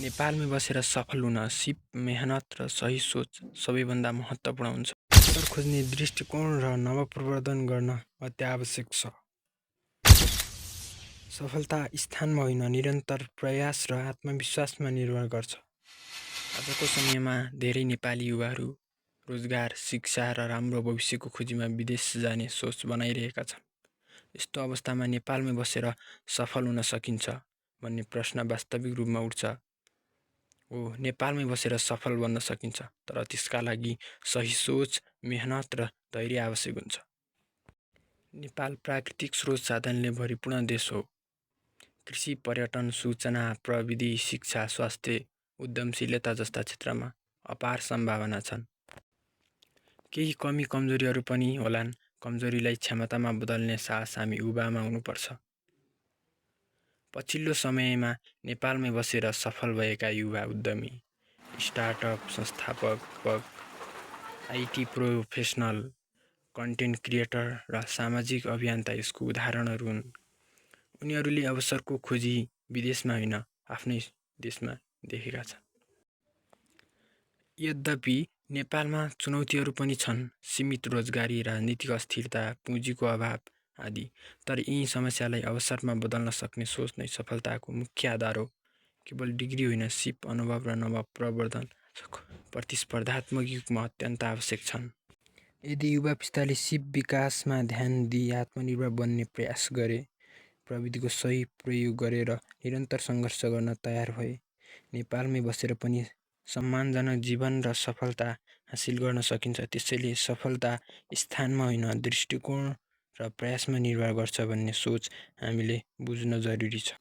नेपालमै बसेर सफल हुन सिप, मेहनत र सही सोच सबैभन्दा महत्त्वपूर्ण हुन्छ। उत्तर खोज्ने दृष्टिकोण र नवप्रवर्धन गर्न अत्यावश्यक छ। सफलता स्थानमा होइन, निरन्तर प्रयास र आत्मविश्वासमा निर्भर गर्छ। आजको समयमा धेरै नेपाली युवाहरू रोजगार, शिक्षा र राम्रो भविष्यको खोजीमा विदेश जाने सोच बनाइरहेका छन्। यस्तो अवस्थामा नेपालमै बसेर सफल हुन सकिन्छ भन्ने प्रश्न वास्तविक रूपमा उठ्छ। नेपालमै बसेर सफल बन्न सकिन्छ, तर त्यसका लागि सही सोच, मेहनत र धैर्य आवश्यक हुन्छ। नेपाल प्राकृतिक स्रोत साधनले भरिपूर्ण देश हो। कृषि, पर्यटन, सूचना, प्रविधि, शिक्षा, स्वास्थ्य, उद्यमशीलता जस्ता क्षेत्रमा अपार सम्भावना छन्। केही कमी कमजोरीहरू पनि होलान्। कमजोरीलाई क्षमतामा बदल्ने साहस हामी युवामा हुनुपर्छ। पछिल्लो समयमा नेपालमै बसेर सफल भएका युवा उद्यमी, स्टार्टअप संस्थापक, आइटी प्रोफेसनल, कन्टेन्ट क्रिएटर र सामाजिक अभियन्ता यसको उदाहरणहरू हुन्। उनीहरूले अवसरको खोजी विदेशमा होइन, आफ्नै देशमा देखेका छन्। यद्यपि नेपालमा चुनौतीहरू पनि छन्। सीमित रोजगारी, राजनीतिक अस्थिरता, पुँजीको अभाव आदि। तर यी समस्यालाई अवसरमा बदल्न सक्ने सोच नै सफलताको मुख्य आधार हो। केवल डिग्री होइन, सिप, अनुभव र नवप्रवर्धन प्रतिस्पर्धात्मक युगमा अत्यन्त आवश्यक छन्। यदि युवा पुस्ताले सिप विकासमा ध्यान दिई आत्मनिर्भर बन्ने प्रयास गरे, प्रविधिको सही प्रयोग गरेर निरन्तर सङ्घर्ष गर्न तयार भए, नेपालमै बसेर पनि सम्मानजनक जीवन र सफलता हासिल गर्न सकिन्छ। त्यसैले सफलता स्थानमा होइन, दृष्टिकोण र प्रयासमा निर्भर गर्छ भन्ने सोच हामीले बुझ्न जरुरी छ।